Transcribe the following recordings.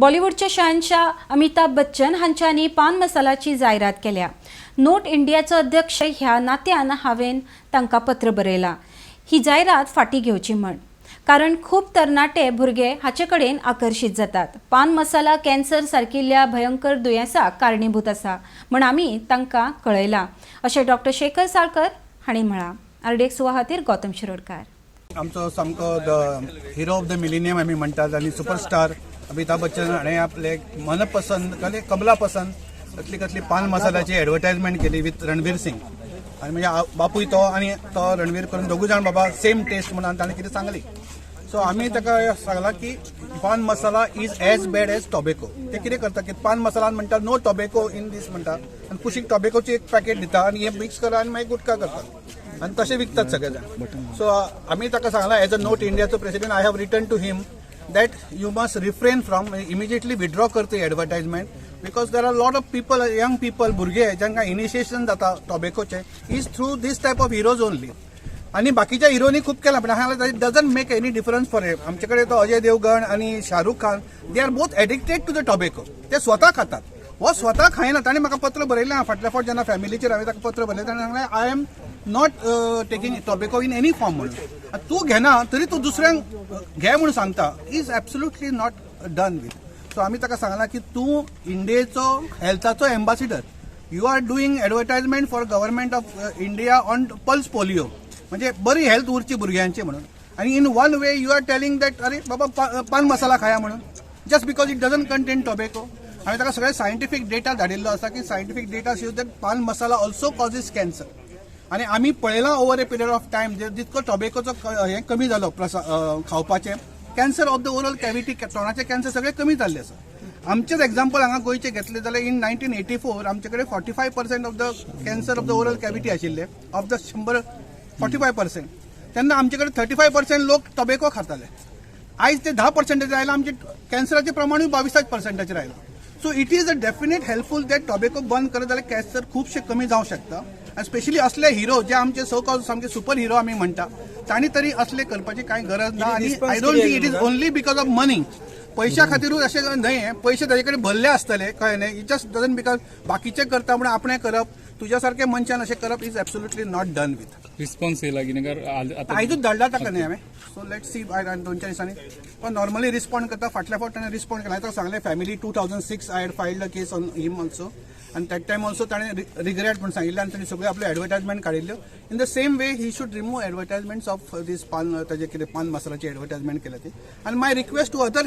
बॉलिवूडचे शहनशाह अमिताभ बच्चन हांच्यांनी पान मसालाची जायरात केल्या. नोट इंडियाचो अध्यक्ष ह्या नात्यान हांवें तांकां पत्र बरयलां, ही जायरात फाटीं घेवची म्हण, कारण खूब तरणाटे भुरगे हाचे कडेन आकर्शीत जातात. पान मसाला कॅन्सर सारकिल्ल्या भयंकर दुयेंसाक कारणीभूत आसा म्हण आमी तांकां कळयलां, अशें डॉक्टर शेखर साळकर हांणी म्हळां. आरडीएक्स खातीर गौतम शिरोडकार. आमचो सामको the hero of the millennium आमी म्हणटात आनी सुपरस्टार अमिताभ बच्चन हाणें आपले मनपसंद कसले कमला पसंद कसली कसली पान मसाल्याची एडवर्टायजमेंट केली विथ रणवीर सिंग. आनी म्हणजे बापूय तो आनी तो रणवीर करून दोगूय जाण बाबा सेम टेस्ट म्हणून ताणें कितें सांगली. सो आमी ताका सांगलां की पान masala is as bad as tobacco. ते कितें करता की पान मसाला म्हणटा, नो टोबेको इन दीस म्हणटा आनी कुशीक टोबेकोची एक पॅकेट दिता आनी हें मिक्स करा आनी मागीर गुटखा करतात आनी तशें विकतात सगळे जाण. सो आमी ताका सांगलां, एज अ नोट इंडियाचो president, I have written to him that you must refrain from, immediately withdraw करते advertisement, because there are lot of people, young people, भुरगे जांकां इनिशिएशन जाता टोबेकोचे is through this type of heroes only. आनी बाकीच्या हिरोनी खूब केलां, पण हांगा it doesn't make any difference for him. आमचे कडेन तो अजय देवगण आनी Shahrukh Khan, they are both addicted to the tobacco. ते स्वता खातात. हो स्वता खायना. ताणें म्हाका पत्र बरयलें आहा. फाटल्या फावट जेन्ना फॅमिलीचेर हांवें ताका पत्र बरयलें, ताणें सांगलें, "I am not taking tobacco in any form" म्हणून. आतां तूं घेना तरी तूं दुसऱ्यांक घे म्हणून सांगता is absolutely not done with. So आमी ताका सांगलां की तूं इंडियेचो हेल्थाचो ambassador, you are doing advertisement for Government of India on pulse polio, म्हणजे बरी हेल्थ उरची भुरग्यांची म्हणून, आनी in one way you are telling that अरे बाबा, पान मसाला खाया म्हणून, just because it doesn't contain tobacco. हांवें ताका सगळे सायंटिफीक डेटा धाडिल्लो आसा की scientific data shows that pan masala also causes cancer. आनी आमी पळयलां, over a period of time जितको टोबेकोचो हें कमी जालो प्रसा खावपाचें, cancer of the oral cavity, तोंडाचे कॅन्सर सगळे कमी जाल्ले आसा. आमचेच एग्जाम्पल हांगा गोंयचे घेतले जाल्यार इन 1984 आमचे कडेन 45% of the cancer of the oral cavity आशिल्ले. Of the 100, 45%. तेन्ना आमचे कडेन 35% लोक टोबेको खाताले. आयज ते 10 पर्संटाचेर आयला. आमचे कॅन्सराचें प्रमाणूय 22 पर्संटाचेर आयलां. So it is a definite helpful that tobacco बंद करत जाल्यार कॅन्सर खुबशे कमी जावंक शकता. आनी स्पेशली असले हिरो जे आमचे सो कॉल्ड सामके सुपर हिरो आमी म्हणटा, तांणी तरी असले करपाची कांय गरज ना. आनी I don't think it is only because of money. पयशा खातीरूच अशें न्हय. पयशे ताजे कडेन भरले आसतले, कळ्ळें न्हय? It just doesn't because बाकीचे करता म्हणून आपणें करप, तुज्या सारखे मनशान अशें करप is absolutely not done with. Response येयला कितें आतां? आयजूच धाडला ताका न्ही हांवें. सो let see 2-4 दिसांनी. पण नॉर्मली रिस्पॉन्ड करता. फाटल्या फावट ताणें रिस्पॉन्ड केला. ताका सांगलें, family, 2006 I had filed a case on him also आनी that time also ताणें रिग्रेट म्हूण सांगिल्लें आनी ताणें सगळ्यो आपल्यो एडवर्टायजमेंट काडिल्ल्यो. In the same way he should remove एडवर्टायजमेंट्स of these पान, ताजे कितें पान मसालाची एडवर्टायजमेंट केल्या ती. आनी my request to other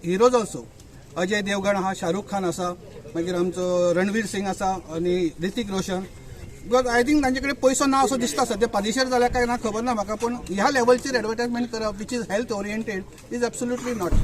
heroes also, Ajay Devgan आहा, शाहरुख खान आसा, मागीर आमचो रणवीर सिंग आसा आनी Hrithik Roshan, because I think तांचे कडेन पयसो ना असो दिसता सद्या. पादिशेर जाल्या काय ना खबर ना म्हाका, पूण ह्या लेवलचेर एडवर्टायजमेंट करप which is health oriented is absolutely not.